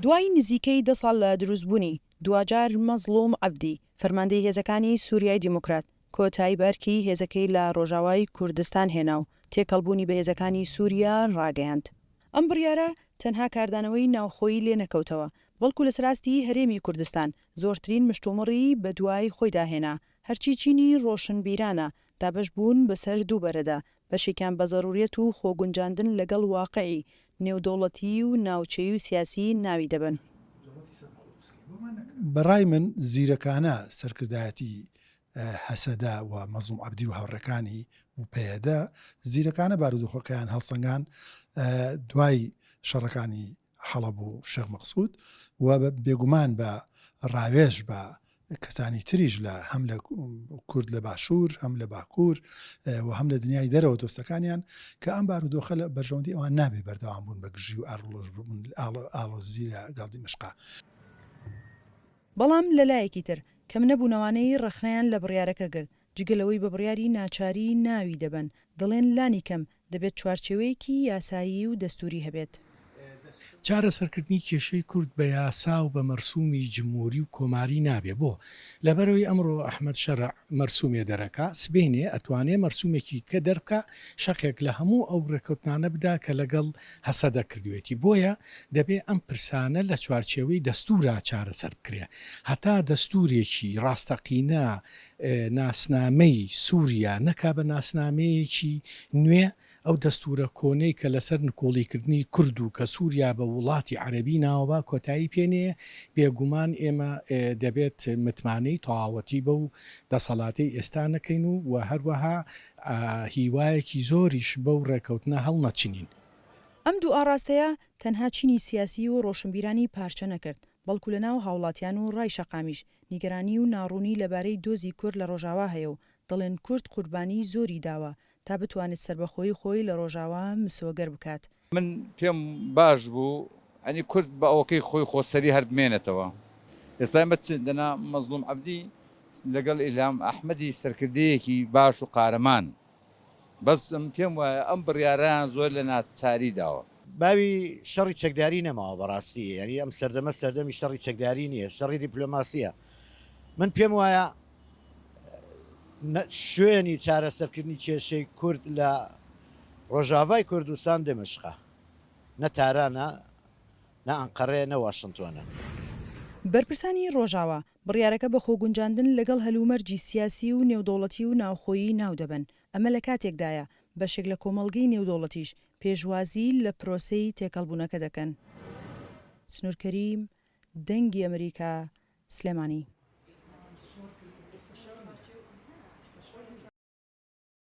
دوای نزیکەی دە ساڵ لە دروستبوونی، دواجار مەزڵوم عەبدی، فەرماندەی هێزەکانی سوریای دیموکرات، کۆتایی بە ئەرکی هێزەکەی لە ڕۆژاوای کوردستان هێنا و تێکەڵبوونی بە هێزەکانی سوریا ڕاگەیاند. ئەم بڕیارە تەنها کاردانەوەی ناوخۆیی لێنەکەوتەوە، بەڵکو لەسەر ئاستی هەرێمی کوردستان زۆرترین مشتومڕی بەدوای خۆیدا هێنا، هەرچی چینی ڕۆشنبیرانە دابەش بوون بەسەر دوو بەرەدا، بەشێکیان بە زەروریەت و خۆگونجاندن لەگەڵ واقعی نێودەوڵەتیی و ناوچەیی و سیاسی ناوی دەبەن. بە ڕای من زیرەکانە سەرکردایەتی هەسەدە و مەزڵوم عەبدی و هاوڕێکانی و پەیەدە زیرەکانە بارودۆخەکەیان هەڵسەنگان دوای شەڕەکانی حەڵەب و شێخ مەقسود و بێگومان بە ڕاوێژ بە کەسانی تریش لە هەم لە کورد لە باشوور هەم لە باکوور و هەم لە دنیای دەرەوە دۆستەکانیان کە ئەم بارودۆخە لە بەرژەوەندی ئەوان نابێ بەردەوام بوون بە گژی و ئاڵۆزی لە گەڵ دیمەشقا. بەڵام لە لایەکی تر کەم نەبوون ئەوانەی ڕەخنەیان لە بڕیارەکە گرت، جگە لەوەی بە بڕیاری ناچاری ناوی دەبەن، دەڵێن لانی کەم دەبێت چوارچێوەیەکی یاسایی و دەستووری هەبێت. چارەسەرکردنی کێشەی کورد بە یاسا و بە مەرسومی جمهوری و کۆماری نابێ بۆ؟ لەبەرئەوەی ئەمڕۆ ئەحمەد شەرع مەرسومێ دەرەکا سبەینێ ئەتوانێ مەرسومێکی کە دەربکا شەقێک لە هەموو ئەو ڕێکەوتنانە بدا کە لەگەڵ هەسەدە کردوێتی بۆیە دەبێ ئەم پرسانە لە چوارچێوەی دەستورا چارەسەر بکرێ هەتا دەستورێکی ڕاستەقینە ناسنامەی سوریا نەکا بە ناسنامەیەکی نوێ، ئەو دەستوورە کۆنەی کە لەسەر نکۆڵیکردنی کورد و کە سوریا بە وڵاتی عەرەبی ناوەبا کۆتایی پێ نەیە، بێگومان ئێمە دەبێت متمانەی تەواوەتی بەو دەسەڵاتەی ئێستا نەکەین و و هەروەها هیوایەکی زۆریش بەو ڕێکەوتنە هەڵنەچنین. ئەم دوو ئاڕاستەیە تەنها چینی سیاسی و ڕۆشنبیرانی پارچە نەکرد، بەڵکو لەناو هاوڵاتیان و ڕای شەقامیش نیگەرانی و ناڕوونی لەبارەی دۆزی کورد لە ڕۆژاوا هەیە و دەڵێن کورد قوربانیی زۆری داوە تا بتوانێت سەربەخۆیی خۆی لە ڕۆژاوا مسۆگەر بکات. من پێم باش بوو ئەنی کورد بە ئەوەکەی خۆی خۆسەری هەر بمێنێتەوە ئێستا ئێمە چ دەنا مەزڵوم عەبدی لەگەڵ ئیلهام ئەحمەدی سەرکردەیەکی باش و قارەمان بەس من پێم وایە ئەم بڕیارەیان زۆر لە ناچاری داوە. باوی شەڕی چەکداری نەماوە بەڕاستی یانی ئەم سەردەمە سەردەمی شەڕی چەکداری نییە شەڕی دیپلۆماسیە من پێم وایە شوێنی چارەسەرکردنی کێشەی کورد لە ڕۆژاڤای کوردستان دمشقە نە تارانە نە ئەنقەرەیە نە واشنتۆنە. بەرپرسانی ڕۆژاوا بڕیارەکە بە خۆگونجاندن لەگەڵ هەلومەرجی سیاسی و نێودەوڵەتی و ناوخۆیی ناودەبەن، ئەمە لە کاتێکدایە بەشێک لە کۆمەڵگەی نێودەوڵەتیش پێشوازی لە پرۆسەی تێکەڵبوونەکە دەکەن. سنوور کەریم، دەنگی ئەمریکا، سلێمانی.